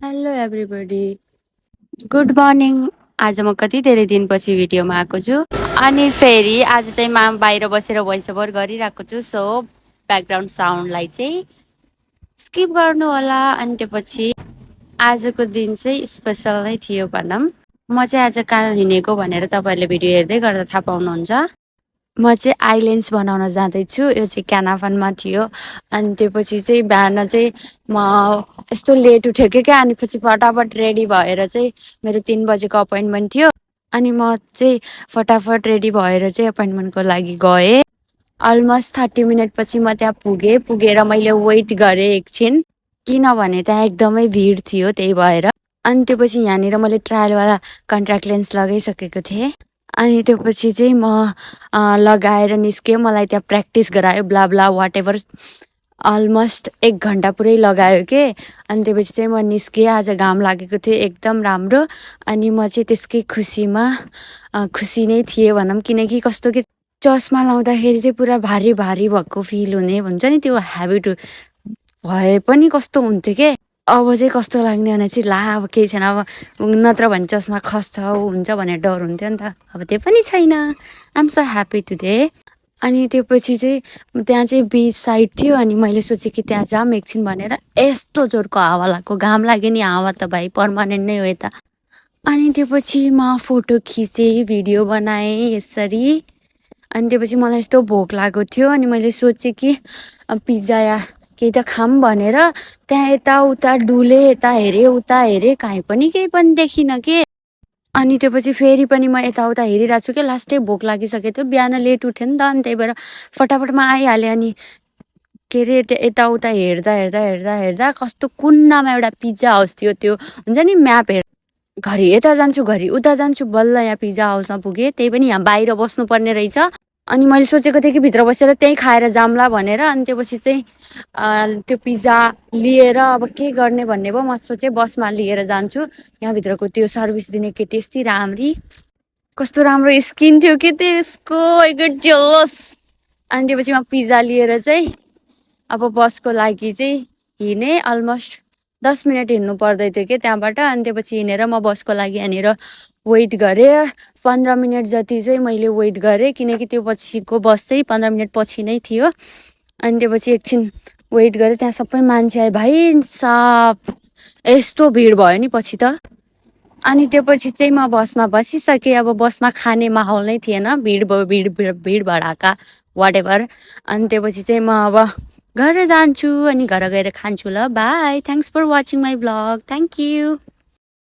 Hello everybody good morning. आज म कति धेरै दिनपछि भिडियोमा आएको छु अनि फेरि आज चाहिँ बाहिर बसेर भोइस ओभर गरिरहेको छु। सो ब्याकग्राउन्ड साउन्डलाई चाहिँ स्किप गर्नु होला। अनि त्यसपछि आजको दिन चाहिँ स्पेसल नै थियो भनौँ। म चाहिँ आज कहाँ हिँडेको भनेर तपाईँहरूले भिडियो हेर्दै गर्दा थाहा पाउनुहुन्छ। म चाहिँ आइलेन्स बनाउन जाँदैछु। यो चाहिँ क्यानाफनमा थियो। अनि त्यसपछि चाहिँ बिहान चाहिँ म यस्तो लेट उठेको क्या। अनि पछि फटाफट रेडी भएर चाहिँ मेरो 3 बजेको अपोइन्टमेन्ट थियो। अनि म चाहिँ फटाफट रेडी भएर चाहिँ अपोइन्टमेन्टको लागि गएँ। अलमोस्ट 30 मिनट पछि म त्यहाँ पुगेर मैले वेट गरेँ एकछिन, किनभने त्यहाँ एकदमै भिड थियो त्यही भएर। अनि त्यसपछि यहाँनिर मैले ट्रायलवाला कन्ट्याक्ट लेन्स लगाइसकेको थिएँ। अनि त्यसपछि चाहिँ म लगाएर निस्केँ। मलाई त्यहाँ प्र्याक्टिस गरायो ब्ला ब्ला वाट एभर। अलमोस्ट 1 घन्टा पुरै लगायो के। अनि त्यसपछि चाहिँ म निस्केँ। आज घाम लागेको थियो एकदम राम्रो। अनि म चाहिँ त्यसकै खुसीमा खुसी नै थिएँ भनौँ, किनकि कस्तो कि चस्मा लाउँदाखेरि चाहिँ पुरा भारी भारी भएको फिल हुने भन्छ नि, त्यो ह्याबिट भए पनि कस्तो हुन्थ्यो के। अब चाहिँ कस्तो लाग्ने भने चाहिँ ला अब केही छैन, अब नत्र भने चस्मा खस्छ ऊ हुन्छ भनेर डर हुन्थ्यो नि त। अब त्यो पनि छैन। I'm so happy today. अनि त्यसपछि चाहिँ त्यहाँ चाहिँ बिच साइड थियो। अनि मैले सोचेँ कि त्यहाँ जाऊँ एकछिन भनेर। यस्तो जोरको हावा लाग्यो, घाम लाग्यो नि, हावा त भाइ पर्मानेन्ट नै हो यता। अनि त्यसपछि म फोटो खिचेँ, भिडियो बनाएँ यसरी। अनि त्यसपछि मलाई यस्तो भोक लागेको थियो। अनि मैले सोचेँ कि पिज्जा या केही त खाऊँ भनेर त्यहाँ यताउता डुलेँ, यता हेरेँ उता हेरेँ, काहीँ पनि केही पनि देखिनँ के। अनि त्यसपछि फेरि पनि म यताउता हेरिरहेको छु कि लास्टै भोक लागिसकेको थियो। बिहान लेट उठ्यो नि त। अनि त्यही भएर फटाफटमा आइहालेँ। अनि के अरे यताउता हेर्दा हेर्दा हेर्दा हेर्दा कस्तो कुन्नामा एउटा पिज्जा हाउस थियो। त्यो हुन्छ नि म्याप घरि यता जान्छु घरि उता जान्छु, बल्ल यहाँ पिज्जा हाउसमा पुगेँ। त्यही पनि यहाँ बाहिर बस्नुपर्ने रहेछ। अनि मैले सोचेको थिएँ कि भित्र बसेर त्यहीँ खाएर जाम्ला भनेर। अनि त्यसपछि चाहिँ त्यो पिज्जा लिएर अब के गर्ने भन्ने भयो। म सोचेँ बसमा लिएर जान्छु। यहाँभित्रको त्यो सर्भिस दिने केटी यति राम्री, कस्तो राम्रो स्किन थियो कि त्यसको, आई गेट जेलस। अनि त्यसपछि म पिज्जा लिएर चाहिँ अब बसको लागि चाहिँ हिँडेँ। अलमोस्ट 10 मिनट हिँड्नु पर्दै थियो कि त्यहाँबाट। अनि त्यसपछि हिँडेर म बसको लागि यहाँनिर वेट गरेँ। 15 मिनट जति चाहिँ मैले वेट गरेँ, किनकि त्यो पछिको बस चाहिँ 15 मिनट पछि नै थियो। अनि त्यसपछि एकछिन वेट गरेँ। त्यहाँ सबै मान्छे आयो भाइ साहब, यस्तो भिड भयो नि पछि त। अनि त्यसपछि चाहिँ म बसमा बसिसकेँ। अब बसमा खाने माहौल नै थिएन, भिड भयो, भिड भडाका वाट एभर। अनि त्यसपछि चाहिँ म अब घर जान्छु। अनि घर गएर खान्छु ल। Bye, thanks for watching my blog. Thank you.